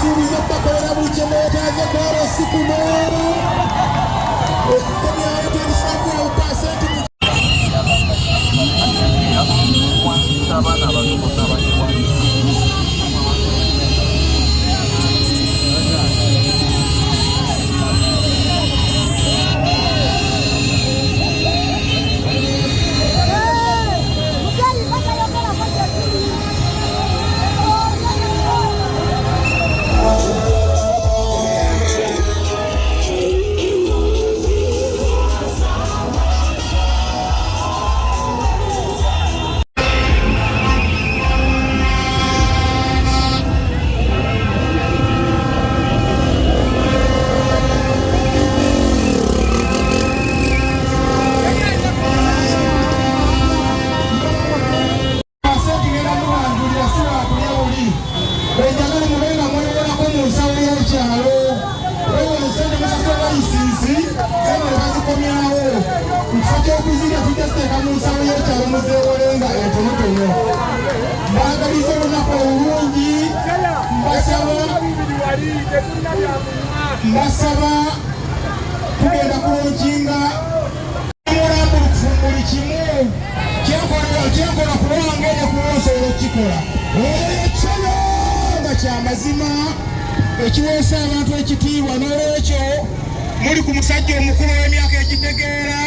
Mbasuubiza okubakolera buli kye mwetaaze ku RC kuno okukomyawo 25% mu Abaana abato bonna bakiwandiisa. Sente ngenda muwanjulira si wakulya buli benjagala mube nga mwewolako mu nsawo y'ekyalo. Wewola sente musasula layisinsi, sente ne bazikomyawo. Mu kifo ky'okuzirya tujja ziteeka mu nsawo y'ekyalo muzeewolenga entonotono. Mbaagaliza olunaku olulungi, mbasaba mbasaba tugenda kulonkinga mulambulukufu mu buli kimu kyenkola ku lwange ne ku nsobola okukikola ekyo nga kya mazima ekiweesa abantu ekitiibwa. N'olwekyo muli ku musajja omukulu w'emyaka egitegeera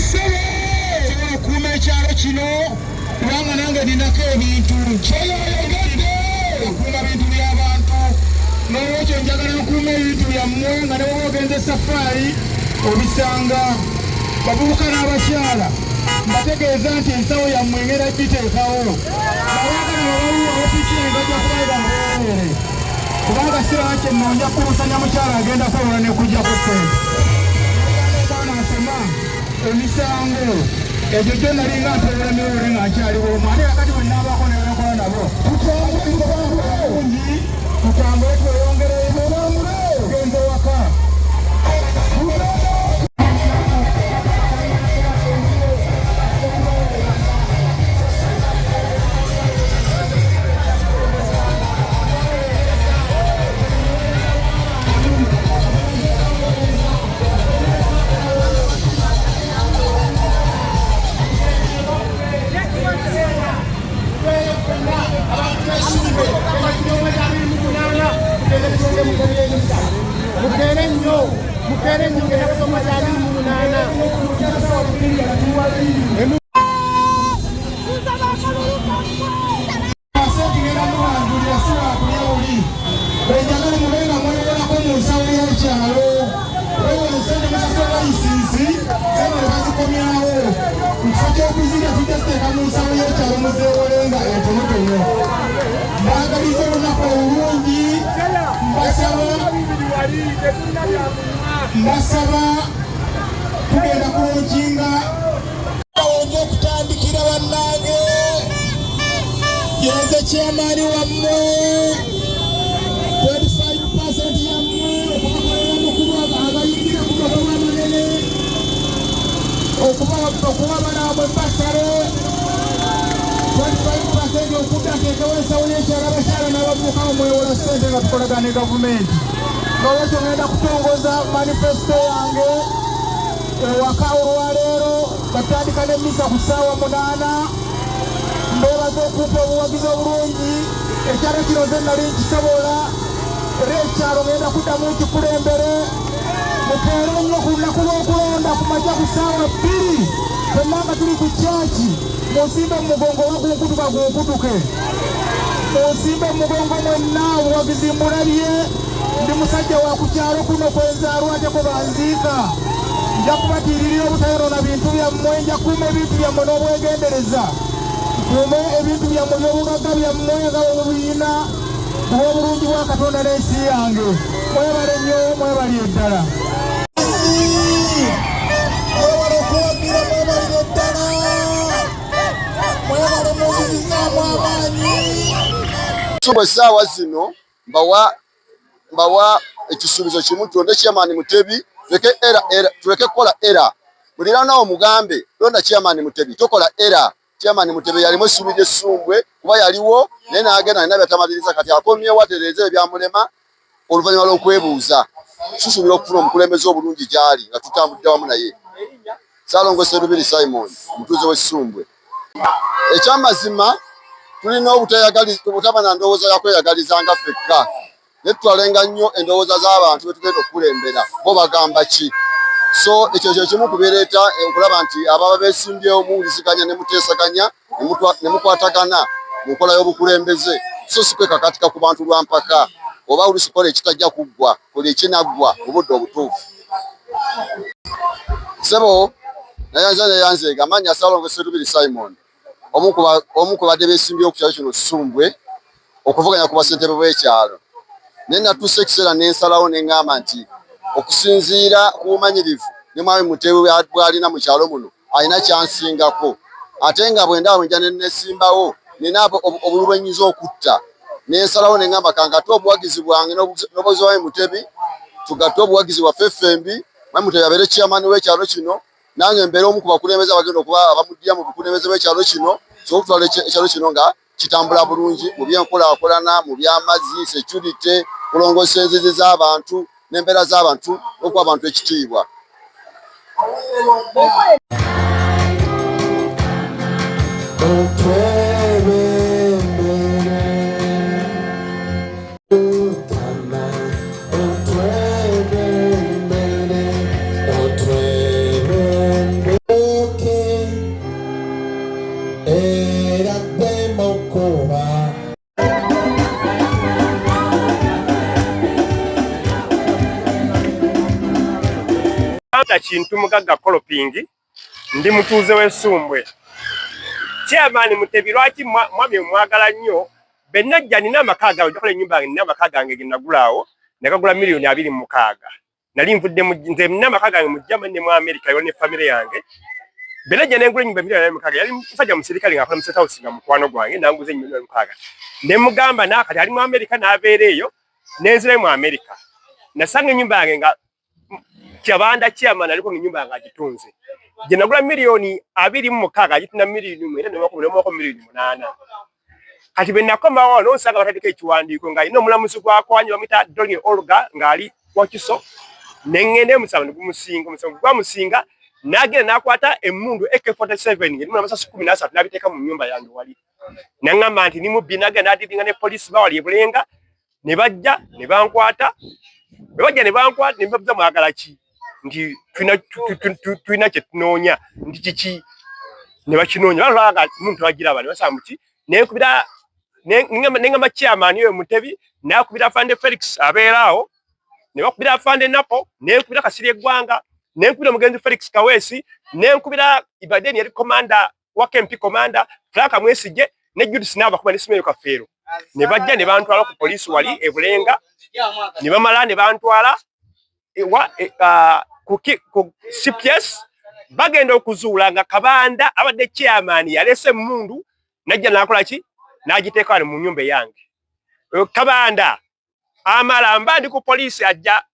sobola okukuuma ekyalo kino kubanga nange ninako ebintu kyeyoyogedde okuuma bintu by'abantu. N'olwekyo njagala nkuuma ebintu byammwe nga ne bwoba ogenze safaari obisanga. Bavubuka n'abakyala, mbategeeza nti ensawo yammwe ngenda giteekawo. Abaagala babaluwa ofiisi yange bajja kubaira bwereere kubanga siraba kye nnoonya kukusanya mukyala agenda kwewola ne kujjako ssente. Omwana asoma emisango egyo gyo nalinga ntoola miwole nga nkyaliwo omu, ate kakati bwe naabaako ne benkola nabo tutambule tutambule tweyongereyo tutambule tugenze waka. Mukeere nnyo, mukeere nnyo, ngenda kusoma 28. Sente ngenda muwanjulira si wakulya buli benjagala mube nga mwewolako mu nsawo y'ekyalo. Wewola sente musasula layisinsi, sente ne bazikomyawo. Mu kifo ky'okuzirya tujja ziteeka mu nsawo y'ekyalo muzeewolenga entonotono. Mbaagaliza olunaku olulungi, mbasaba mbasaba tugenda kulonkinga wenja okutandikira bannange yenze chairman wammwe 25% yammwe okubakolera mukulu abayingira ku makubo amanene okuba banaamwe basale 25% okudda nteekewo ensawo y'ekyalo abakyala n'abavubuka mwewola ssente nga tukolagana ne gavumenti. Nolwekyo ngenda kutongoza manifesito yange ewaka olwaleero, batandika n'emmisa ku ssaawa 8. Mbeebaza okumpa obuwagizi obulungi. Ekyalo kino nze nali nkisobola era ekyalo ngenda kuddamu nkikulembere. Mukeere nnyo ku lunaku lw'okulonda ku makya ku ssaawa 2, fenna nga tuli ku kyaki, munsimbe mu mugongo oba gunkutuka gunkutuke, munsimbe mu mugongo mwenna. Obuwagizi mbulabye. Ndi musajja wa ku kyalo kuno kwenzaalwa ate kwe banziika. Nja kubatiiririra obutayonoona bintu byammwe, nja kukuuma ebintu byammwe n'obwegendereza, nkuume ebintu byammwe by'obugagga byammwe nga bwe mubiyina ku lw'obulungi bwa Katonda n'ensi yange. Mwebale nnyo, mwebalire ddala. Mwebale okuwagira, mwebalire ddala, mwebale munzizizaamu amaanyi. Essaawa zino mbawa ekisuubizo kimu, tulonde chairman Mutebi, tuleke era era tuleke kukola era muliraanwa wo mugambe londa chairman Mutebi, tokola era. Chairman Mutebi yalimu essuubi ly'essumbwe kuba yaliwo naye n'agenda alina byatamaliriza, kati akomyewo atereeze ebyamulema. Oluvannyuma lw'okwebuuza, tusuubira okufuna omukulembeze obulungi gy'ali nga tutambudde wamu naye. Ssaalongo Sserubiri Simon, omutuuze w'e Ssumbwe. Ekyamazima tulina obutaba na ndowooza ya kweyagaliza nga ffekka, naye tutwalenga nnyo endowooza z'abantu be tugenda okukulembera, bo bagamba ki? So ekyo kye kimu ku bireeta okulaba nti ababa beesimbyewo muwuliziganya ne muteesaganya ne mukwatagana mu nkola y'obukulembeze, so si kwekakatika ku bantu lwa mpaka oba oluusi kola ekitajja kuggwa, kola ekinaggwa mu budde obutuufu. Ssebo nayanza neyanzeega amannya Ssaalongo Sserubiri Simon, omu ku badde beesimbyewo ku kyalo kino Ssumbwe okuvuganya ku bassentebe b'ekyalo, naye natuuse ekiseera ne nsalawo ne ŋŋamba nti okusinziira ku bumanyirivu ne Mwami Mutebi bw'alina mu kyalo muno alina kyansingako, ate nga bwe ndaba bwe nja ne nesimbawo nina obululu bwe nnyinza okutta, ne nsalawo ne ŋŋamba kangate obuwagizi bwange n'obuwagizi bwa Mwami Mutebi, tugatte obuwagizi bwaffe ffembi, Mwami Mutebi abeere chairman w'ekyalo kino, nange mbeere omu ku bakulembeze abagenda okuba abamuddira mu bukulembeze bw'ekyalo kino, tusobole okutwala ekyalo kino nga kitambula bulungi mu by'enkulaakulana, mu by'amazzi, security, kulongoosa enzizi z'abantu n'embeera z'abantu n'okuwa abantu ekitiibwa. Kintu Mugagga Kolopingi, ndi mutuuze w'Essumbwe. Chairman Mutebi, lwaki mwami mwagala nnyo? Bennajja nina amaka gange, njakola ennyumba yange, nina amaka gange ge nagulaawo, nagagula miliyoni 26. Nali nvudde nze nina amaka gange mu Germany ne mu America yo ne famire yange. Bennajja nengula ennyumba miliyoni 26. Yali musajja musirikale ng'akola mu State House, nga mukwano gwange, nanguza ennyumba miliyoni 6. Ne mugamba naakati ali mu America n'abeera eyo, nenzirayo mu America. Nasanga ennyumba yange nga Kyabanda chairman aliko, ennyumba yange agitunze gye nagula miliyoni 26, agitunda miliyoni 9 nemuwako miliyoni 8. Kati bwe nakomawo wano nsanga batandika ekiwandiiko ng'alina omulamuzi gwakwanye bamuyita Dolly Olga ng'ali Wakiso, ne ŋŋenda omusango ne gumusinga. Omusango gwamusinga, n'agenda n'akwata emmundu AK47 erimu amasasi 13 n'abiteeka mu nnyumba yange wali, naŋŋamba nti ni mubbi. N'agenda n'adiringa ne poliisi bawali e Bulenga, ne bajja ne bankwata. Bwe bajja ne bankwata ne mbabuuza, "Mwagala ki?" Nti tulina kye tunoonya. Nti kiki? Ne bakinoonya, balaba nga muntu agiraba, ne basaba muki. Nenkubira nengamba chairman oyo Mutebi, nakubira afande Felix abeera awo, ne bakubira afande Napo, nenkubira Kasiri eggwanga, nenkubira omugenzi Felix Kaweesi, nenkubira Ibadeni yali commander wa KMP, commander Frank Mwesigye ne Judith n'abakuba ne Simeyo Kafeero, ne bajja ne bantwala ku poliisi wali e Bulenga, ne bamala ne bantwala ewa ku CPS. Bagenda okuzuula nga Kabanda abadde chairman yalese emmundu, najja n'akola ki, n'agiteeka wano mu nnyumba eyange. Kabanda amala mba ndi ku poliisi, ajja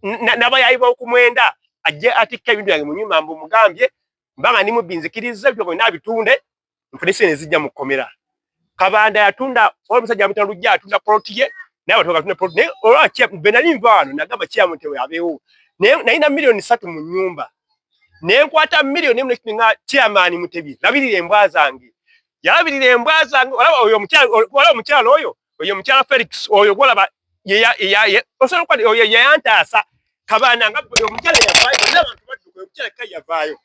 n'abayayi b'okumwenda, ajje atikka ebintu byange mu nnyumba, mbu mugambye mbanga ndi mubbi, nzikiriza ebyo byonna abitunde nfune sente ezijja mu kkomera. Kabanda yatunda, omusajja amuyita Lujja, atunda poloti ye, naye abantu batunda poloti. Naye olwa bwe nali nva wano nagamba chairman Mutebi abeewo, naye nalina miliyoni 3 mu nnyumba, ne nkwata miliyoni 1 n'ekitundu nga chairman Mutebi labirira embwa zange. Yalabirira embwa zange. Olaba oyo omukyala, olaba omukyala oyo, oyo omukyala Felix oyo gwolaba, osobola okuba oyo yeyantaasa. Kabanda nga omukyala yavaayo, bonna abantu badduka, omukyala ka yavaayo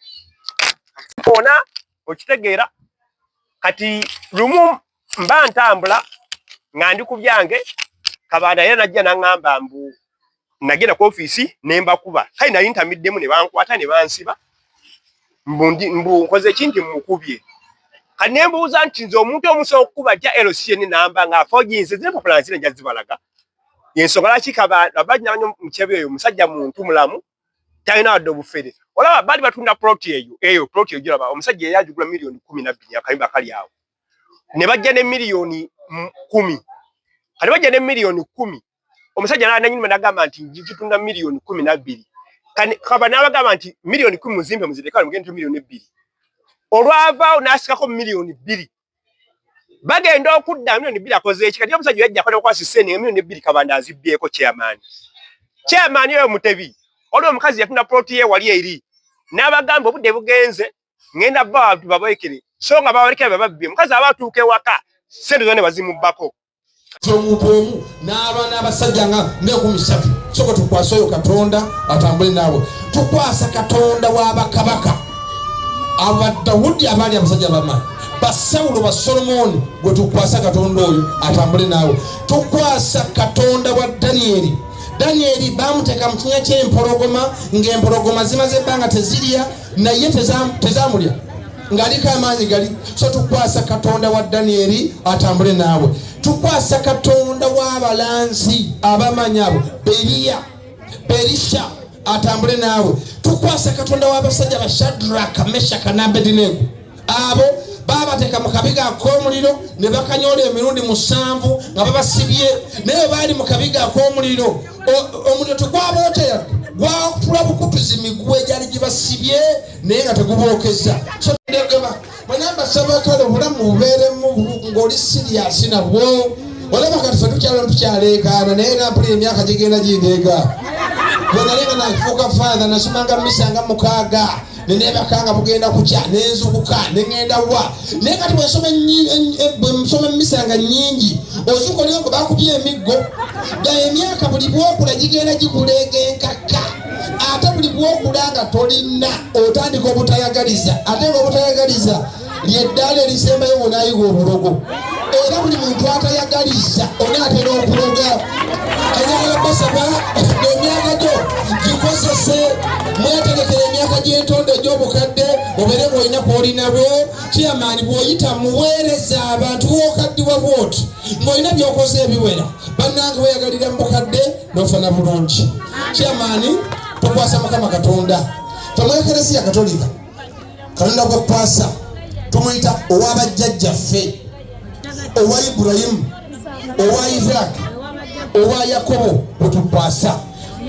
ona okitegeera. Kati lumu mba ntambula nga ndi ku byange, Kabanda era najja naŋŋamba mbu nagenda ku ofiisi ne mbakuba. Kale nali ntamiddemu, ne bankwata ne bansiba mbu nkoze ki nti mukubye. Kati ne mbuuza nti nze omuntu omusobola okukuba jja LCN namba nga afoginze zine papula nzine nja zibalaga. Ensonga lwaki Kabanda Mutebi oyo musajja muntu mulamu, talina wadde obufere. Olaba baali batunda ploti eyo, eyo ploti eyo giraba, omusajja yali agigula miliyoni 12, akayumba kali awo, ne bajja ne miliyoni 10. Kati bajja ne miliyoni 10, omusajja nanyini nagamba nti ngitunda miliyoni 12. Kaba n'abagamba nti miliyoni 10 muzimpe muzireka mugende miliyoni 2. Olwavaawo n'asikako miliyoni 2. Bagenda okudda 2 million akoze eki? Kati omusajja yajja akola okwasa ssente, 2 million Kabanda azibbyeko chairman. Chairman oyo Mutebi, waliwo omukazi yatunda ploti ye wali eri, n'abagamba obudde bugenze, ŋŋenda bba abantu babalekere, so nga babalekera bababbye. Omukazi aba atuuka ewaka, ssente zonna ne bazimubbako. Omuntu omu n'alwa n'abasajja nga 30. Soka tukwasa oyo Katonda atambule naawe. Tukwasa Katonda w'abakabaka, aba Dawudi, abaali abasajja bamaanyi, Basawulo, Basolomooni, gwe tukwasa Katonda oyo atambule naawe. Tukwasa Katonda wa Daniyeri. Daniyeri bamuteeka mu kinya ky'empologoma, ng'empologoma zimaze ebbanga tezirya, naye tezamulya, ng'aliko amaanyi gali. So tukwasa Katonda wa Daniyeri atambule naawe. Tukwasa Katonda w'abalanzi abamanyi abo, Beriya, Berisha, atambule naawe. Tukwasa Katonda w'abasajja ba Shadraka, Meshaka n'Abedinego. Abo babateeka mu kabiga ak'omuliro ne bakanyola emirundi 7 nga babasibye, naye baali mu kabiga ak'omuliro, omuliro tegwabootera, gwatula bukutuzi miguwa egyali gibasibye, naye nga tegubookeza. So ndegema mwena mbasaba, kale obulamu bubeeremu ng'oli serious nabwo. Olaba kati fe tukyalo tukyaleekaana, naye nampulira emyaka gigenda gindeega. Bwe nali nga nafuuka father, nasomanga misa nga 6, nenebaka nga bugenda kukya, nenzukuka neŋŋenda wa. Naye kati bwe nsoma emisa nga nnyingi, ozuuka olinga gwe bakubye emiggo. Ga emyaka buli bwokula gigenda gikuleega enkaka, ate buli bwokula nga tolina, otandika obutayagaliza, ate nga obutayagaliza lyeddaala erisembayo wonayiga obulogo. Era buli muntu atayagaliza onaatera okuloga. Ayagala basaba emyaka gyo gikozese, mwetegekera emyaka gy'entondo egy'obukadde, obeere ng'olina kwolinabwo. Chairman, bw'oyita muweereza abantu wokaddiwa bwoti ng'olina by'okoze ebiwera, bannange, weyagalira mu bukadde n'ofana bulungi. Chairman, tukwasa Mukama Katonda. Fe mu Ekereziya Katolika, Katonda gwekwasa tumuyita ow'abajjajjaffe, owa Ibulayimu, owa Isaaka, owa Yakobo. Bwetukwasa,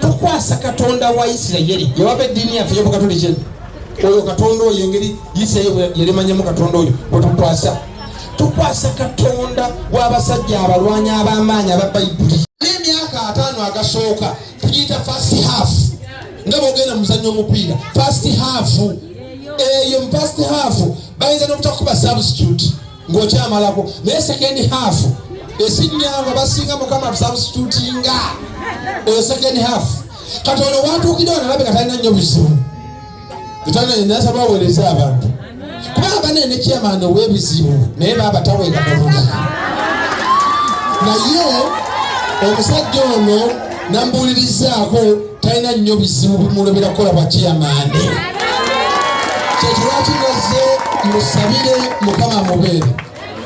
tukwasa Katonda wa Isirayiri, yewaba eddiini yaffe y'Obukatoliki. Oyo Katonda oyo, engeri Isirayiri yerimanyemu Katonda oyo bwetukwasa. Tukwasa Katonda w'abasajja abalwanyi ab'amaanyi aba Bayibuli. N'emyaka 50 agasooka tugiyita first half, nga bwogenda muzanyo omupiira, first half. Eyo mu first half bayinza n'obutakuba substitute ng'okyamalako, naye second half esinyanga basinga Mukama substitutinga oyo second half. Kati ono watuukire wano alabika talina nnyo buzibu, nasaba aweereza abantu, kubanga banene ne chairman ow'ebizibu, naye baaba taweeka kabuga. Naye omusajja ono nambuulirizaako, talina nnyo bizibu bimulobera kukola bwa chairman. Kyekyo lwaki nazze musabire Mukama amubeere.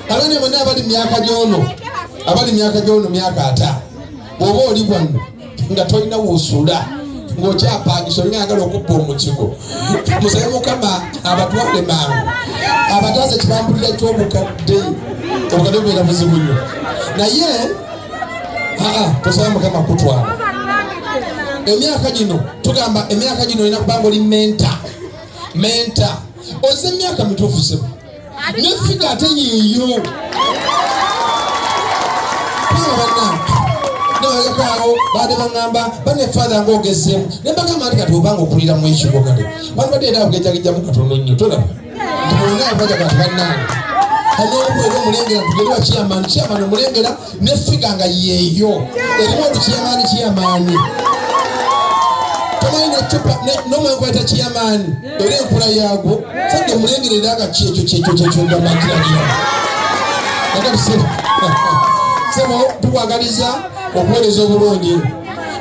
Abaana bonna abali myaka gyono, abali myaka gyono, myaka 50, bw'oba oli wano nga tolina woosula, ng'okyapangisa, olina ayagala okubba omukigo, musabe Mukama abatwale mangu, abataasa ekibambulira ky'obukadde. Obukadde bubeera buzibu nnyo, naye aa tosaba Mukama kutwala. Emyaka gino tugamba, emyaka gino olina kubanga oli mentor. Mentor oze emyaka mituufu sebo, ne figure ate yiiyo. Kubanga bannange nabagakaawo baade baŋŋamba, bane father ngaogezeemu, ne mbagamba nti kati obanga okulira mu ekigo, kale wandibadde era ogejagejjamu katono nnyo. Tolaba nti bonna abaja kati bannange anokwera omulengera tugende wa chairman. Chairman omulengera ne figure nga yeeyo erimu oluchairman. Chairman tomanyi necupa nomwengu bayita chairman, era enkula yaagwo sadde omulengera era nga kyekyo kyekyo kyekyo gamba kiragira. Kakati sebo, sebo, tukwagaliza okuweereza obulungi.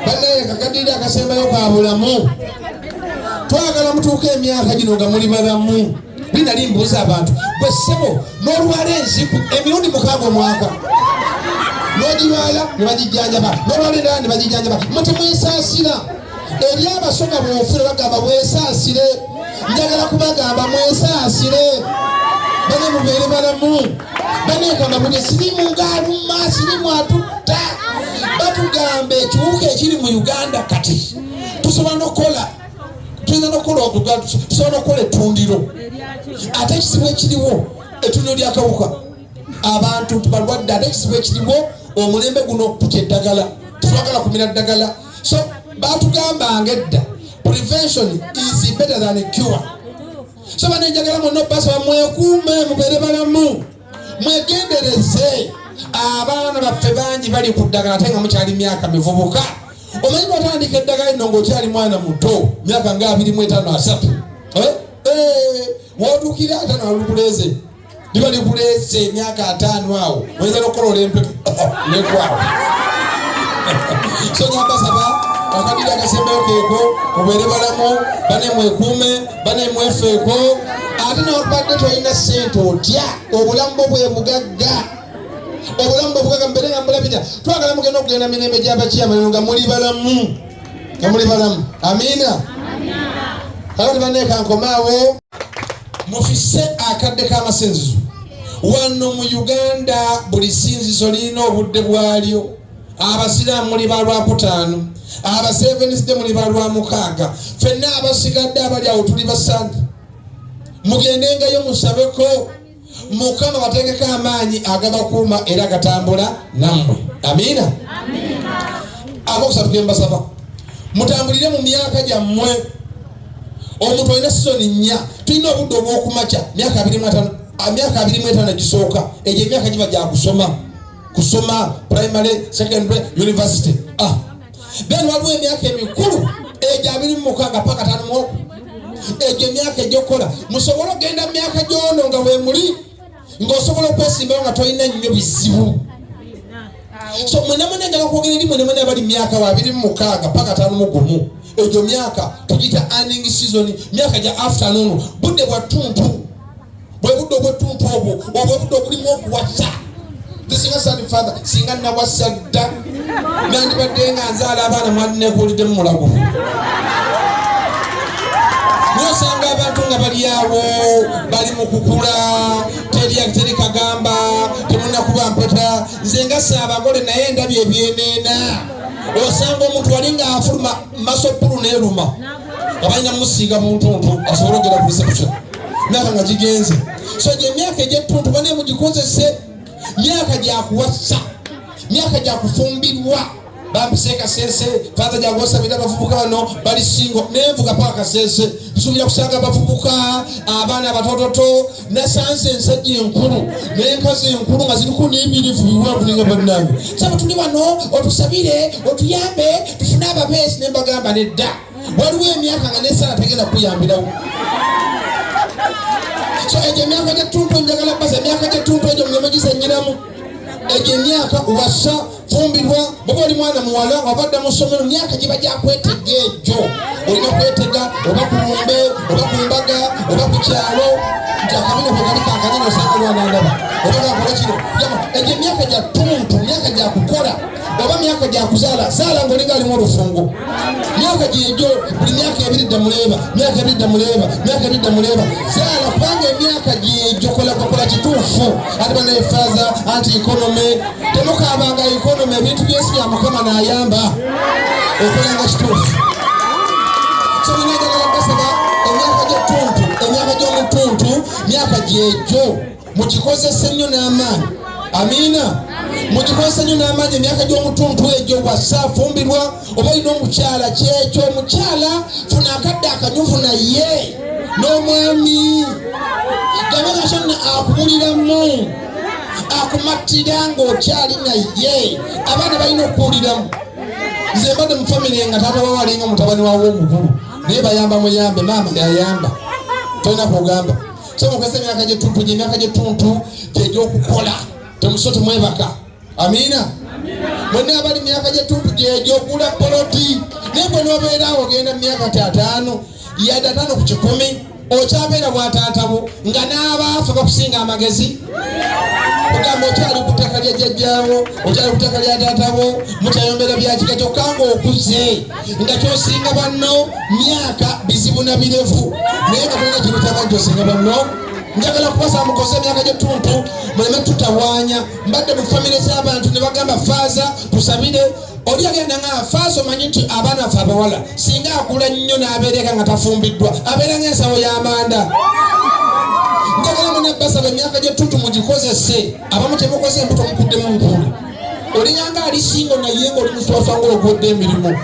Bannaye, kakaddirira akasembayo ka bulamu, twagala mutuuke emyaka gino nga muli balamu. Binali mbuuza abantu, bwe ssebo n'olwala enziku emirundi 6 omwaka, n'ogirwala ne bagijjanjaba, n'olwala endala ne bagijjanjaba, muti mwesaasira. Eri Abasoga bwofuna bagamba bwesaasire. Njagala kubagamba mwesaasire, bane mubeere balamu. Banekamba buli sirimu ng'aluma, sirimu atutta. Batugamba ekiwuka ekiri mu Uganda kati tusobola nokukola, tuyinza nokukola, tusobola nokukola ettundiro. Ate ekizibu ekiriwo, ettundiro lyakawuka. Abantu balwadde, ate ekizibu ekiriwo omulembe guno kutya eddagala, tetwagala kumira ddagala. So batugambanga edda, prevention is better than cure. So banenjagala mwonna obasaba mwekuume, mubeere balamu, mwegendereze. Abaana baffe bangi bali ku ddagala ate nga mukyali myaka mivubuka. Omanyi bwatandika eddagala lino ng'okyali mwana muto, myaka nga 25, 30, wotuukira 50 alukuleeze, liba likuleese emyaka 50 awo oyinza nokukolola empeke nekwawo. So nyambasaba akadiri akasembayo keeko, mubeere balamu, bane mwekuume, bane mwefeeko. Ate newakubadde tolina ssente otya, obulamu bwo bwe bugagga, obulamu bwe bugagga. Mubeere nga mulabira, twagala mugenda okugenda mirembe gy'abakyamaneno nga muli balamu, nga muli balamu. Amiina. Kakati banneeka nkomaawo. Mufise akadde k'amasinzizo wano mu Uganda. Buli sinzizo lirina obudde bwalyo. Abasiraamu muli ba Lwakutaano, Abasevenisde muli ba Lwamukaaga, ffenna abasigadde abali awo tuli Basande. Mugendengayo musabeko, Mukama bateekeko amaanyi agabakuuma era agatambula nammwe. Amiina. Akokusatu kembasaba, mutambulire mu myaka gyammwe. Omuntu olina sizoni nnya. Tulina obudde obwokumakya, myaka 25, myaka 25 egisooka, egyo emyaka giba gyakusoma, kusoma primary, secondary, university. Then waliwo emyaka emikulu egyo 26 paka 50, egyo emyaka egyokukola. Musobole okugenda mu myaka gyono nga wemuli ng'osobola okwesimbawo nga tolina nnyo bizibu. So mwena mwena njala kwogera eri mwena mwena abali myaka wa 26 paka 51, egyo myaka tugiyita earning season, myaka gya afternoon, budde bwa ttuntu. Bwe budde obwettuntu obwo, obwe budde obulimu okuwasa. Singa sani father, singa nawasa dda, nandibadde nga nzaala abaana, mwandinekuuliddemu mulago. Nosanga abantu nga bali awo bali mu kukula, teri kagamba temunakuba mpeta. Nze nga saabagole naye ndabye ebyeneena. Osanga omuntu wali nga afuluma maso bbulu neeruma nga balina musiiga buntuntu asobole okugenda ku reception, myaka nga gigenze. So gye emyaka egyettuntu bane mugikozese, myaka gyakuwasa, myaka gyakufumbirwa. Bampise Kasese, Father jagosabira abavubuka bano bali singo. Nenvuga paka Kasese, nsuubira kusanga abavubuka, abaana abatototo. Nasanze ensajja enkulu n'enkazi enkulu nga ziriko n'ebirivu biwanvu, ninga bannange, saba tuli wano otusabire otuyambe tufune ababeezi. Ne mbagamba nedda, waliwo emyaka nga nesala tegenda kuyambirawo. So egyo emyaka gyettuntu, njagala baza emyaka gyettuntu egyo muleme gizanyiramu. Egyo emyaka wasa, fumbirwa, bwoba oli mwana muwala wava dda mu ssomero, myaka giba gyakwetega. Egyo olina kwetega oba ku lumbe oba ku mbaga oba ku kyalo, nti akabina bwe kali kakanene osanga lwanandaba oba kakola kino. Egyo emyaka gya ttuntu, myaka gyakukola oba myaka gyakuzaala. Zaala ngaolinga alimu olufungo. Myaka gyegyo, buli myaka 2 dda muleeba, myaka 2 dda muleeba, myaka 2 dda muleeba. Zaala, kubanga emyaka gyegyo kola kituufu. Ate banaye Father, anti economy, temukaabanga economy. Ebintu byensi bya Mukama, n'ayamba okolanga kituufu. So binajagala basaba emyaka gy'ettuntu, emyaka gy'omutuntu, myaka gyegyo mugikozese nnyo n'amaanyi. Amiina. Mugikozese nnyo n'amaanyi emyaka gy'omutuntu egyo. Wasa, fumbirwa, oba olina omukyala, kyekyo omukyala funa akadde akanyuvu naye n'omwami, gamekasonna akuwuliramu, akumatira ng'okyali naye. Abaana balina okuwuliramu. Nze mbadde mu famire nga taata wawe alinga mutabani wawe omukulu, naye bayamba muyambe, maama yayamba, tolina kugamba. So mukozesa emyaka gyettuntu, gye emyaka gyettuntu gyegyokukola, temuso temwebaka. Amiina. Mwenna abali myaka gyettuntu gyegyogula poloti, naye gwe nobeeraawo ogenda mu myaka ti 50, yadde 50 ku 100, okyabeera bwataatabo nga n'abaafa bakusinga amagezi. Ogamba okyali ku ttaka lya jjajjaawo, okyali ku ttaka lya taatawo, mukyayombera byakika, kyokka ng'okuze nga kyosinga banno myaka bizibu na birevu, naye nga tolina kintu kyamaanyi kyosinga banno. Njagala kubasaba mukoze emyaka gy'ettuntu, muleme tutawaanya. Mbadde mu famire z'abantu ne bagamba, "Father, tusabire." Oli agenda nga, "Father, omanyi nti abaana baffe abawala singa akula nnyo n'abeereka nga tafumbiddwa, abeera ng'ensawo y'amanda." Njagala Mulina basaba emyaka gy'ettuntu mugikozese. Abamu temukoze embuto mukuddemu nkuuli. Olinganga ali singo naye ng'oli muswaswa ng'ogwedde emirimu.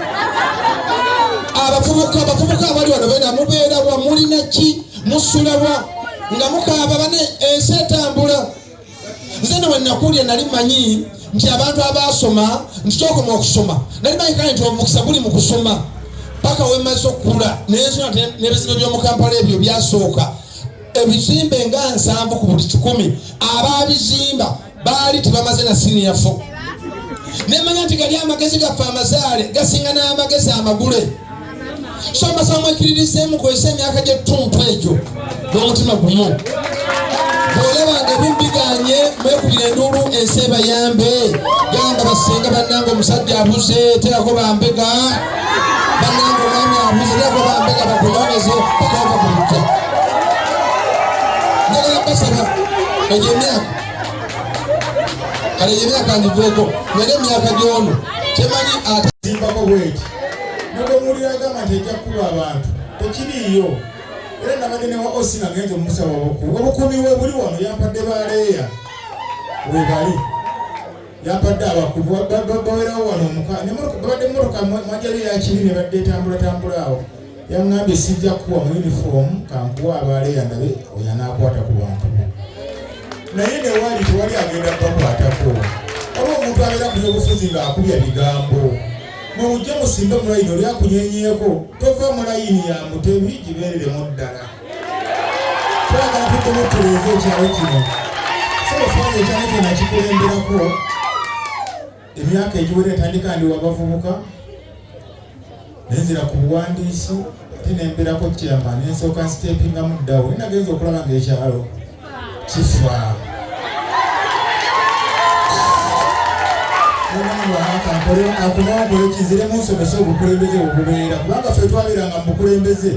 Abavubuka abavubuka abali wano beena mubeera wa mulina ki musula wa nga mukaaba bane ensi etambula. Nze ne wenakulya nali manyi nti abantu abaasoma nti kyokoma okusoma nali manyi kale nti omukisa guli mu kusoma paka wemaze okukula nensona n'ebizimbe by'omu Kampala ebyo byasooka ebizimbe nga 70 ku buli 100 abaabizimba baali tebamaze na siniya fo. Nemanya nti gali amagezi gaffe amazaale gasinga n'amagezi amagule. So mbasaba mwekiririzeemu mukozese emyaka gy'ettuntu egyo n'omutima gumu. Bw'olaba nga ebimu biganye mwekubira enduulu ensi ebayambe. Gamba basenga bannange omusajja abuze terako bambega, bannange omwami abuze terako bambega bakunoonyeze paka ova ku lujja. Njagala basaba egyo emyaka kale egyo emyaka ngiveeko naye emyaka gy'ono kyemanyi ate zimbako bweti nogwemuwulira agamba nti ejja kukuba abantu tekiriiyo. Era nabadde ne wa osi nga ngenze omusaba obukuumi obukuumi we buli wano yampadde baleeya webali yampadde abakuumi bawerawo wano omuka babadde mmotoka mwajali yakiri ne badde etambulatambula awo yaŋŋambye sijja kukuwa mu yunifoomu kankuwa abaleeya ndabe oyo anaakwata ku bantu bo naye newali tewali agenda kubakwatako oba omuntu abeera ku byobufuzi ng'akubya bigambo mwe mujje musimbe mu layini oli akunyenyeeko tova mu layini ya Mutebi gibeereremu ddala. Twagala tuddemu tutereeze ekyalo kino. Sebo faaza ekyalo kino nakikulemberako emyaka egiwera etandika ndi wabavubuka nenzira ku buwandiisi ate nembeerako chairman nensooka nsitepingamu ddawo naye nagenza okulaba ng'ekyalo kifa. Akomawo nkole kinziremu nsomese obukulembeze bwe bubeera kubanga ffe twabeeranga mu bukulembeze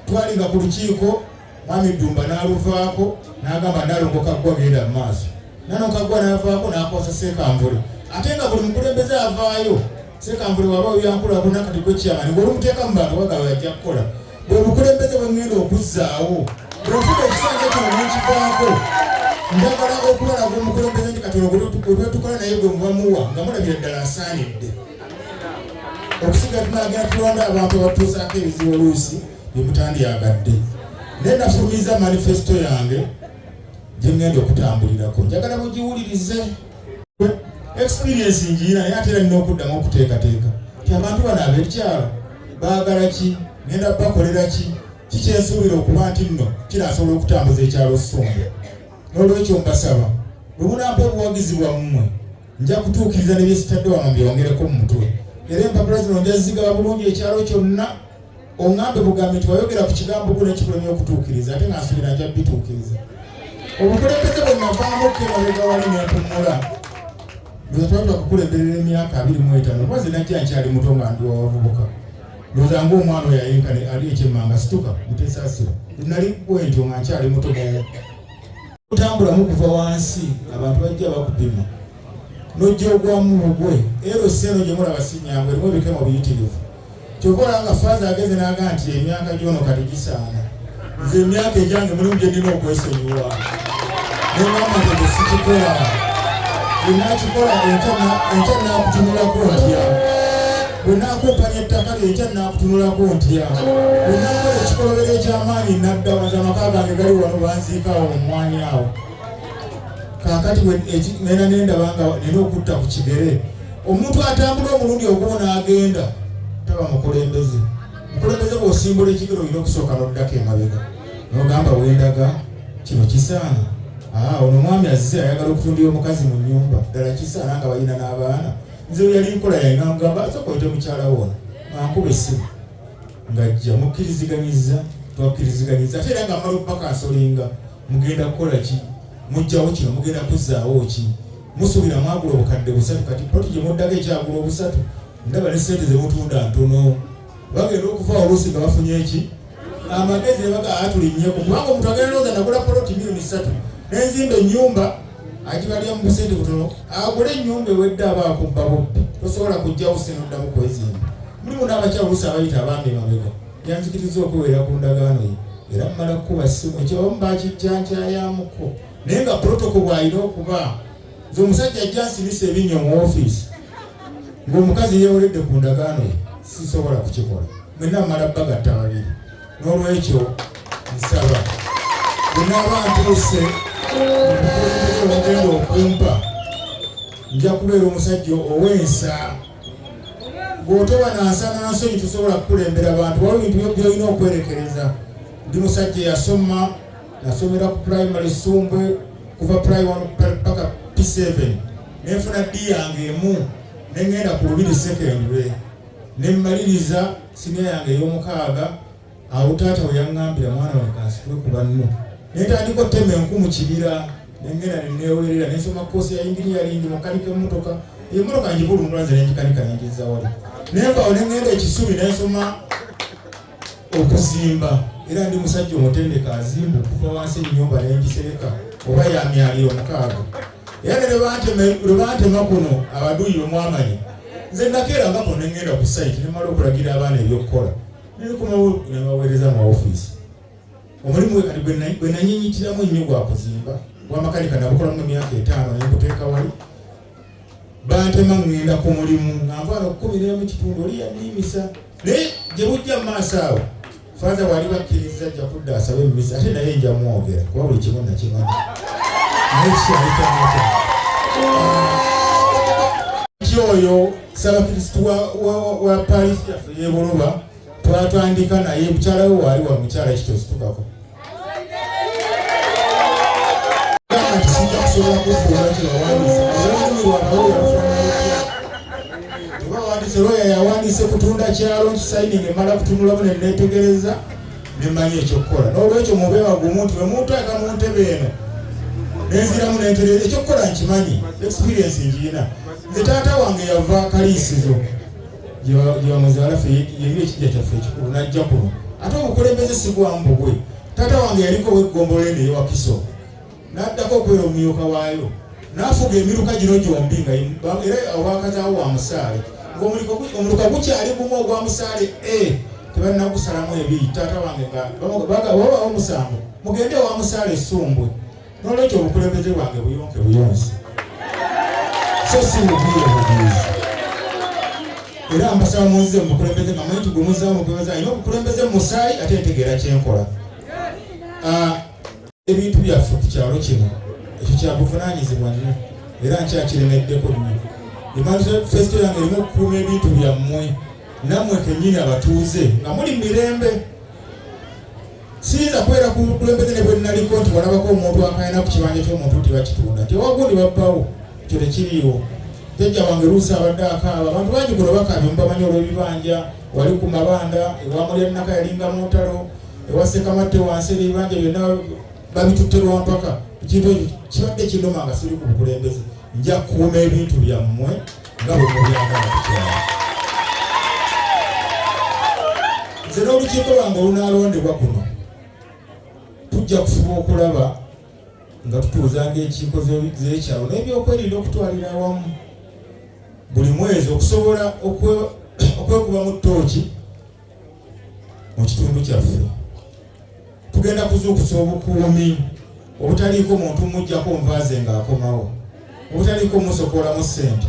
twalinga ku lukiiko Mwami Ddumba n'aluvaako n'agamba Nalongo Kaggwa genda mu maaso. Nalongo Kaggwa n'avaako n'akwasa Ssekanvule ate nga buli mukulembeze avaayo Ssekanvule waba oyankulakuna kati gwe chairman ng'olumuteeka mu bantu wagaba yajja kukola. Bwe bukulembeze bwe ŋŋenda okuzzaawo bwe nfuna ekisanja kino ne nkivaako njagala okubalaga omukulembeze nti kati gwe tukola naye gwe muba muwa nga mulabira ddala asaanidde. Okusinga tunagenda tulonda abantu abatuusaako ebizibu oluusi bye mutandyagadde. Naye nafulumiza manifesto yange gye ŋŋenda okutambulirako njagala mugiwulirize. Experience ngiina naye ate era nina okuddamu okuteekateeka nti abantu bano ab'ekyalo baagala ki, ŋŋenda bakolera ki, kikyensuubira okuba nti nno kinaasobola okutambuza ekyalo Ssumbwe. N'olwekyo mbasaba bwe munampa obuwagizi bwammwe nja kutuukiriza ne byesitadde wano mbyongereko mu mutwe. Era empapula zino nja zigaba bulungi ekyalo kyonna oŋŋambe bugambe nti wayogera ku kigambo gwo nekikulemye okutuukiriza ate nga nsuubira nja bituukiriza. Obukulembeze bwe navaamu ko emabega wali ne mpummula ndowooza twali twakukulemberera emyaka 25 kuba nze najja nkyali muto nga ndi wabavubuka ndowooza ng'omwana oyo ayenkane ali ekyemmanga situka muteesaasira nali bwentyo nga nkyali muto otambulamu kuva wansi abantu bajja bakupima n'ojja ogwamu bugwe era seno gye mulaba si nnyangu erimu ebikemo biyitirivu. Kyova olaba nga faaza ageze n'aga nti emyaka gy'ono kati gisaana nze emyaka egyange mulimu gye nnina okwesonyiwa ne ŋŋamba nti ekyo sikikola bwe naakikola enkya naakutunulako ntya bwe naakumpanya ettaka lyo enkya naakutunulako ntya bwe naakola ekikolobero eky'amaanyi nadda wanze amaka gange gali wano banziikaawo mu mmwanyi awo. Kaakati ŋŋenda ne ndaba nga nina okutta ku kigere omuntu atambula omulundi ogumu n'agenda taba mukulembeze. Mukulembeze bw'osimbula ekigere olina okusooka n'oddako emabega n'ogamba wendaga kino kisaana. Ono omwami azze ayagala okutundira omukazi mu nnyumba ddala kisaana nga balina n'abaana. Nze bwe yali nkola yange nga mugamba sooka oyite mukyala wo ono nga nkuba essimu ng'ajja mukkiriziganyiza twakkiriziganyiza ate era nga mmala okubakansolinga mugenda kukola ki mujjawo kino mugenda kuzzaawo ki musuubira mwagula obukadde 3 kati poti gye muddako ekyagula obusatu ndaba ne ssente ze mutunda ntono. Bagenda okuva oluusi nga bafunye eki amagezi ne baga atulinnyeko kubanga omuntu agenda lowooza nagula poloti 3 million n'enzimba ennyumba agibalya mu busente butono agule ennyumba ewedde aba akubba bubbi tosobola kujjawo ssente oddamu kwezimba. Mulimu n'abakyala oluusi abayita abaami mabega yanzikiriza okuweera ku ndagaano ye. Era mmala kukuba ssimu, ekyo abamu bakijja nkyayamuko, naye nga protocol bw'alina okuba. Nze omusajja ajja nsinisa ebinnyo mu ofiisi ng'omukazi yeewoledde ku ndagaano ye, sisobola kukikola. Mwenna mmala bagatta babiri. N'olwekyo nsaba bwe naaba ntuuse obukulembeze obugenda okumpa, nja kubeera omusajja ow'ensa. Bw'otoba na nsa na nsonyi tosobola kukulembera bantu, waliwo ebintu by'olina okwerekereza. Ndi musajja eyasoma, nasomera ku primary Ssumbwe kuva primary paka P7, nenfuna D yange emu, ne ŋŋenda ku Lubiri Secondary ne mmaliriza siniya yange ey'omukaaga. Awo taata we yaŋŋambira, mwana wange kansitule ku banno, ne ntandika otema enku mu kibira, ne ŋŋenda ne neewerera, ne nsoma koosi ya yinginiyalingi, mukanika emmotoka. Eyo emmotoka ngivulungula nze ne ngikanika ne ngizza wali, ne nvaawo ne ŋŋenda e Kisubi ne nsoma okuzimba. Era ndi musajja omutendeke, azimba okuva wansi ennyumba ne ngisereka oba ya myaliro 6. Era ne lwe bantema kuno abaduuyi bwe mwamanya, nze nakeerangako ne ŋŋenda ku sayiti ne mmala okulagira abaana ebyokukola, ne nkomawo ne baweereza mu ofiisi. Omulimu gwe kati gwe nanyinyitiramu ennyo gwa kuzimba, gwa makanika, nabukolamu emyaka 5 ne mbuteeka wali. Bantema ŋŋenda ku mulimu nga nva wano 11 kitundu, oli yanniimisa, naye gye bujja mu maaso awo faaza bw'ali bakkiriza ajja kudda asabe emmisa, ate naye nja mwogera kuba buli kimu nakimanyi, naye kikyali kyamakya ki oyo ssabakristu wa Paris yaffe y'e Buloba twatandika naye, mukyala we waali wa mukyala ekitositukako nti sijja kusobola kufuula kyebawandiise olulimi lwabwe yalufaanana tebawandiise. Lawyer yawandiise kutunda kyalo, nkisayininga, emala kutunulamu ne neetegereza nemanya ekyokukola. N'olwekyo mube bagumu nti bwe munteeka mu ntebe eno nenziramu nentereeza, ekyokukola nkimanyi, experience ngiina. Nze taata wange yava Kaliisizo gye bamuzaala, ffe yeri ekijja kyaffe ekikulu, najja kuno. Ate obukulembeze si bwa mbugwe. Taata wange yaliko ow'eggombolola eno ey'ewakiso, n'addako okubeera omumyuka waayo, n'afuga emiruka gino gyombi, nga era obwakazaawo wa Musaale, ng'omuluka gukyali gumu ogwa Musaale A, tebannagusalamu ebiri. Taata wange nga babawo omusango, mugende ewa Musaale Essumbwe. N'olwekyo obukulembeze bwange buyonke buyonsi, so si bugwire bugwizi. Era mbasaba munzize mu bukulembeze nga manyi nti gwe muzzaamu obukulembeze alina obukulembeze mu musaayi, ate ntegeera kyenkola. Ebintu byaffe ku kyalo kino ekyo kyabuvunaanyizibwa nnyo, era nkyakiremeddeko nnyo. Manifesto yange erimu okukuuma ebintu byammwe nammwe kennyini abatuuze nga muli mu mirembe. Siyinza kubeera ku bukulembeze ne bwe naliko nti walabako omuntu akayana ku kibanja ky'omuntu nti bakitunda nti ewagundi babbawo, ekyo tekiriiwo. Jjajja wange Luusi abadde akaaba, abantu bangi kuno bakaabye mubamanyi olw'ebibanja wali ku mabanda ewa Mulyannaka, yalinga mu ntalo ewa Ssekamatte wansi, ebibanja byonna babitutte lwampaka. Ekintu ekyo kibadde kinuma nga siri ku bukulembeze. Nja kukuuma ebintu byammwe nga bwe mubyagala ku kyalo. Nze n'olukiiko lwange olunaalondebwa kuno tujja kufuba okulaba nga tutuuzanga enkiiko z'ekyalo n'ebyokwerinda okutwalira awamu buli mwezi, okusobola okwekubamu ttooki mu kitundu kyaffe. Tugenda kuzuukusa obukuumi obutaliiko muntu mujjako nvaaze ng'akomawo, obutaliiko musokolamu ssente,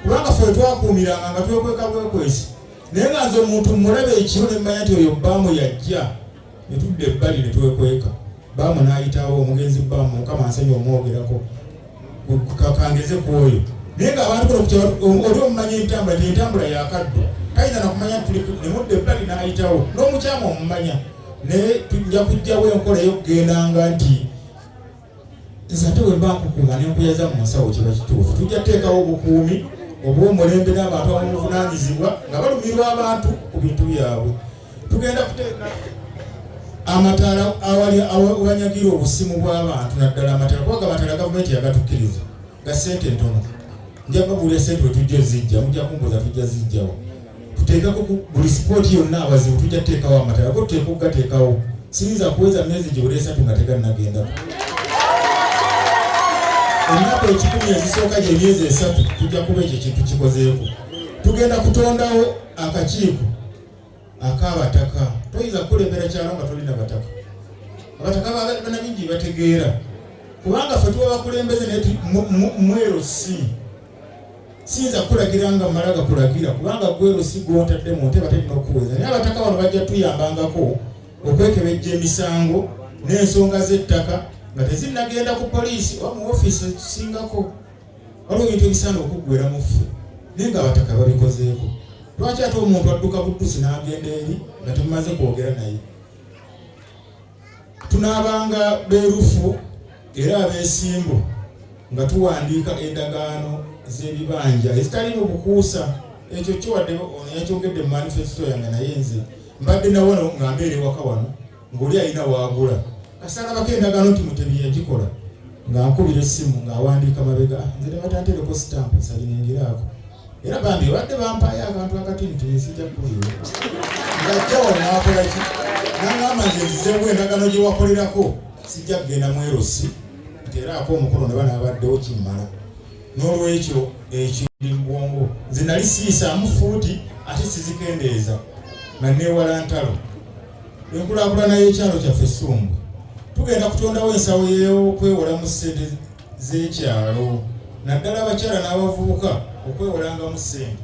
kubanga ffe twakuumiranga nga twekweka bwekwesi, naye nga nze omuntu mmulaba ekiro ne mmanya nti oyo bbaamu yajja, ne tudda ebbali ne twekweka, bbaamu n'ayitawo. Omugenzi bbaamu, Mukama nsonyi omwogerako, kakangeze ku oyo, naye nga abantu kuno kukyalo oli omumanya entambula nti entambula yakaddu, tayinza nakumanya nti tuli ne mudda ebbali n'ayitawo n'omukyamu omumanya. Naye tujja kujjawo enkola ey'okugendanga nti nze ate bwe mba nkukuuma ne nkuyaza mu nsawo kiba kituufu. Tujja kuteekawo obukuumi obw'omulembe n'abantu abamuvunaanyizibwa nga balumirwa abantu ku bintu byabwe. Tugenda kuteeka amataala awali awanyagira obusimu bw'abantu, naddala amataala, kubanga amataala gavumenti yagatukkiriza ga ssente ntono. Nja babuulira ssente we tujja ozijja, mujja kumbuuza tujja zijjawo. Tuteekeko ku buli sipooti yonna awazibu, tujja kuteekawo amataala go, tuteeka okugateekawo. Siyinza kuweza myezi giwera 3 nga tegannagendako. Ennaku 100 ezisooka gye myezi 3 tujja kuba ekyo ekintu kikozeeko. Tugenda kutondawo akakiiko ak'abataka. Toyinza kukulembera kyalo nga tolina bataka. Abataka banabingi bategeera kubanga ffe tuba bakulembeze naye mwero si siyinza kukulagira nga mala gakulagira kubanga gwero si gwontadde mu ntebe ate nina okuweza. Naye abataka bano bajja tuyambangako okwekebejja emisango n'ensonga z'ettaka nga tezinnagenda ku poliisi oba mu ofiisi ezisingako. Waliwo ebintu ebisaana okuggwera mu ffe naye nga abataka babikozeeko. Lwaki ate omuntu adduka buddusi n'agenda eri nga temumaze kwogera naye? Tunaabanga beerufu era abeesimbu nga tuwandiika endagaano z'ebibanja ezitali mu bukuusa. Ekyo kyo wadde ono yakyogedde mu manifesito yange, naye nze mbadde na wano nga mbeera ewaka wano ng'oli alina waagula kasaalabako endagaano nti Mutebi yagikola, nga nkubira essimu ng'awandiika mabega, nze ne batantereko sitampu saliningiraako. Era bambi babadde bampaayo akantu akatinitini, sijja kukulira. Ng'ajja wano n'akola ki, n'aŋŋamba nze nzizeewo endagaano gye wakolerako, sijja kugenda mwerosi nti era ako omukono ne banaabaddewo kimmala. N'olwekyo ekyo ndi mu bwongo, nze nali siyisaamu fuuti ate sizikendeeza nga neewala ntalo. Enkulaakulana y'ekyalo kyaffe Ssumbwe, tugenda kutondawo ensawo y'okwewolamu ssente z'ekyalo, naddala abakyala n'abavubuka okwewolangamu ssente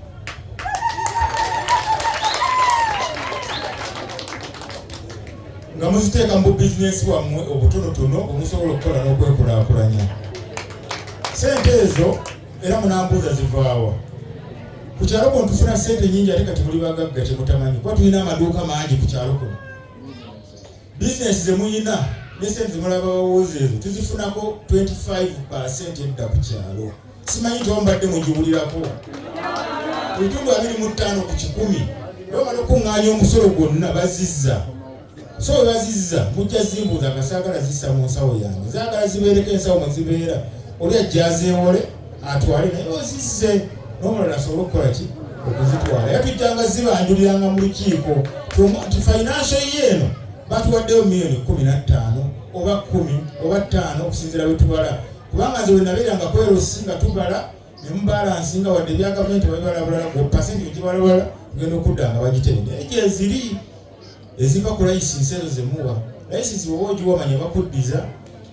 nga muziteeka mu bizinesi wammwe obutonotono omusobola okukola n'okwekulaakulanya. Ssente ezo era munambuuza zivaawa? Ku kyalo kuno tufuna ssente nyingi, ate kati muli bagagga kyemutamanyi kuba tulina amaduuka mangi ku kyalo kuno. Bizinesi zemuyina ne ssente zemulaba bawoozi ezo tuzifunako 25% edda ku kyalo. Simanyi nti mbadde mugiwulirako, ebitundu 25 ku kikumi bamala okuŋŋaanya omusolo gwonna bazizza. So we bazizza mujja zimbuuza nga saagala zissa mu nsawo yange, zaagala zibeereko ensawo mwe zibeera, oli ajja azeewole atwale, naye ozizze n'omulala asobole okukola ki, okuzitwala. Era tujjanga zibanjuliranga mu lukiiko nti financial year eno batuwaddeyo miliyoni 15 oba 10 oba 5 okusinziira bwe tubala, kubanga nze bwe nabeeranga ku LC nga tubala ne mubalansi nga wadde ebya gavumenti babibala bulala, gwe pasenti ogibalabala tugenda okudda nga bagitebe. Naye gyeziri eziva ku layisinsi ezo zemuwa layisinsi, bwoba ogiwa manya bakuddiza,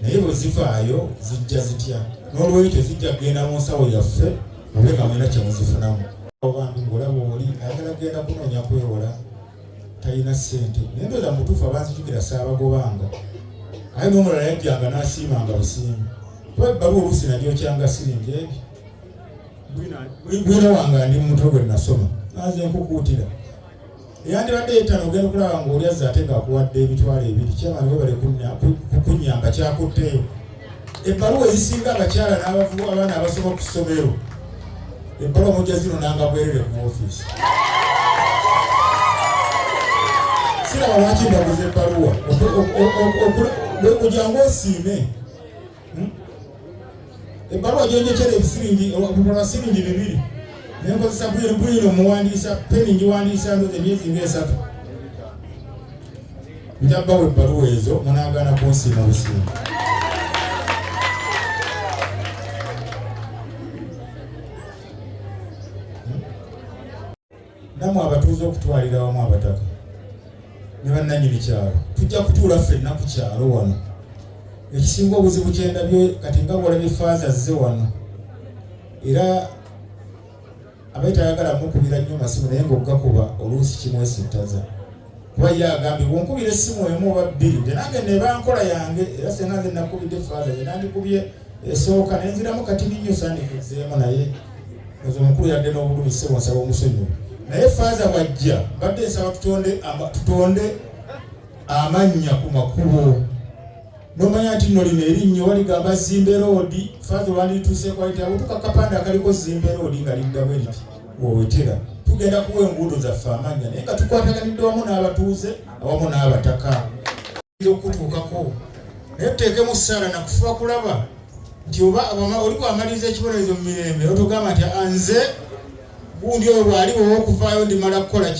naye bwe zivaayo zijja zitya? N'olwekyo zijja kugenda mu nsawo yaffe mube nga mulina kyemuzifunamu. Bambi ng'olaba oli ayagala kugenda kunoonya kwewola talina ssente, naye ndowooza mutuufu abanzijukira saabagobanga, aye n'omulala yajjanga n'asiimanga busiimi, kuba ebbaluwa oluusi nagyokyanga siringi ebyo bwino wange andi mu mutwe gwe nasoma naze nkukuutira eyandibadde yetano ogenda okulaba ng'oli azze ate ng'akuwadde 20,000. Kyamani webale kukunyamba kyakutteyo. Ebbaluwa ezisinga abakyala n'abavubuka abaana abasoma ku ssomero, ebbaluwa mujja zino nanga bwerere ku ofiisi. Siraba lwaki mbaguza ebbaluwa ojjangu osiime. Ebbaluwa gyenjekera ebisiringi olwa siringi 2 nenkozesa bwino bwino muwandiisa peni ngiwandiisa ndoza emyezi nga 3. Nja bawa ebbaluwa ezo munaagaana kunsiima busiima. Nammwe abatuuze okutwalira awamu abataka ne bannannyini kyalo tujja kutuula ffenna ku kyalo wano. Ekisinga obuzibu kyendabye kati nga bwolabye faaza azze wano, era abaye tayagala mukubira nnyo masimu, naye ng'ogakuba oluusi kimwesittaza kuba ye agambye bwonkubira essimu emu oba bbiri nte nange neba nkola yange. Era senga nze nakubidde faaza gye nandikubye esooka nenziramu katini nnyo sandikuzeemu, naye ozo omukulu yadde n'obulumi ssebo nsaba omusonyiwe. Naye faaza bwajja mbadde nsaba tutonde amannya ku makubo, nomanya nti nno lino erinnyo waligamba Zimbe Road. Faaza olwandituuseeko ayita butuka kapande akaliko Zimbe Road nga lidda bwe riti wowetera. Tugenda kuwa enguudo zaffe amannya naye nga tukwataganidde wamu n'abatuuze awamu n'abataka okutuukako, naye tuteekemu ssaala nakufuba kulaba nti oba oli bwamaliriza ekibonerezo mu mirembe otugamba nti nze gundi oyo bwali owokuvaayo ndimala kukola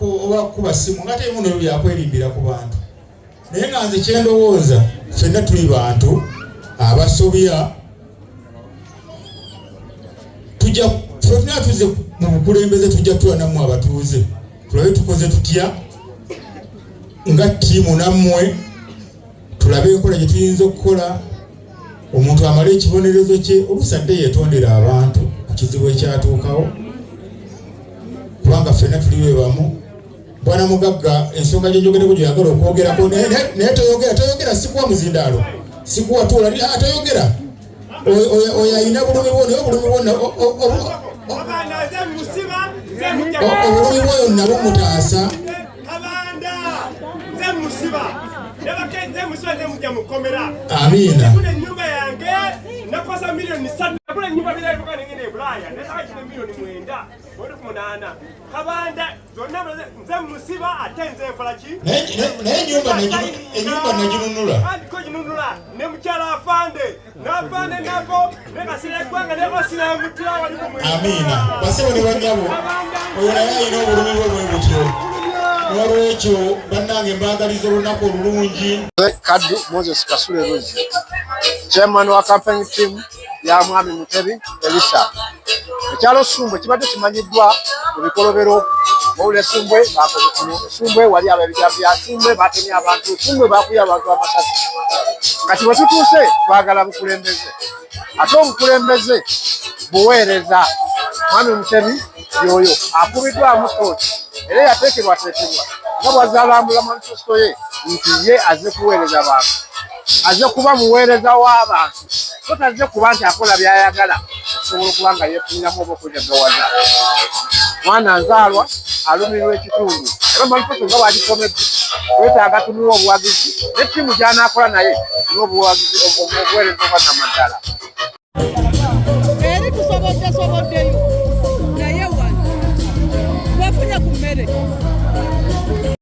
oba kukuba simu nga teri muno byakwerimbira ku bantu. Naye nga nze kyendowooza ffenna tuli bantu abasobya, tujja ffenna tuze mu bukulembeze, tujja tula nammwe abatuuze tulabe tukoze tutya nga ttiimu nammwe. Tulabe enkola gye tuyinza okukola omuntu amale ekibonerezo kye, oluusi adde yeetondera abantu ku kizibu ekyatuukawo, kubanga ffenna tuli be bamu. Bwana Mugagga, ensonga gye njogereko gyoyagala okwogerako, naye toyogera, toyogera, sikuwa muzindaalo, sikuwa tuula, ah, toyogera. Oyo alina bulumi bwo, naye obulumi bwo obulumi bwoyo nabwo mutaasa. Amiina. Naye enyumba naginunula ne mukyala afande n'afande nabo ne kasira eggwanga ne basira wali. Amiina. Basebo ne banyabo, oyo naye alina obulumi bwe bwe butyo. N'olwekyo bannange, mbaagaliza olunaku olulungi. Kaddu Moses Kasule Ruzzi, chairman wa campaign team ya Mwami Mutebi Elisa. Ekyalo Ssumbwe kibadde kimanyiddwa mu bikolobero. Wabula Essumbwe bakoze kino, Essumbwe wali abebigambo bya Ssumbwe batemye abantu, Ssumbwe bakubye abantu amasasi. Kati bwe tutuuse twagala bukulembeze, ate obukulembeze buweereza. Mwami Mutebi yoyo akubiddwamu tooki era yateekebwateekebwa nga bw'azaalambula manifesto ye nti ye azze kuweereza bantu, azze kuba muweereza w'abantu, so tazze kuba nti akola by'ayagala okusobola okuba nga yeefuniramu oba okwegaggawaza. Mwana nzaalwa alumirirwa ekitundu, era manifesto nga bw'agisomedde, twetaaga tumuwe obuwagizi ne ttiimu gy'anaakola naye n'obuwagizi, obuweereza obwa namaddala.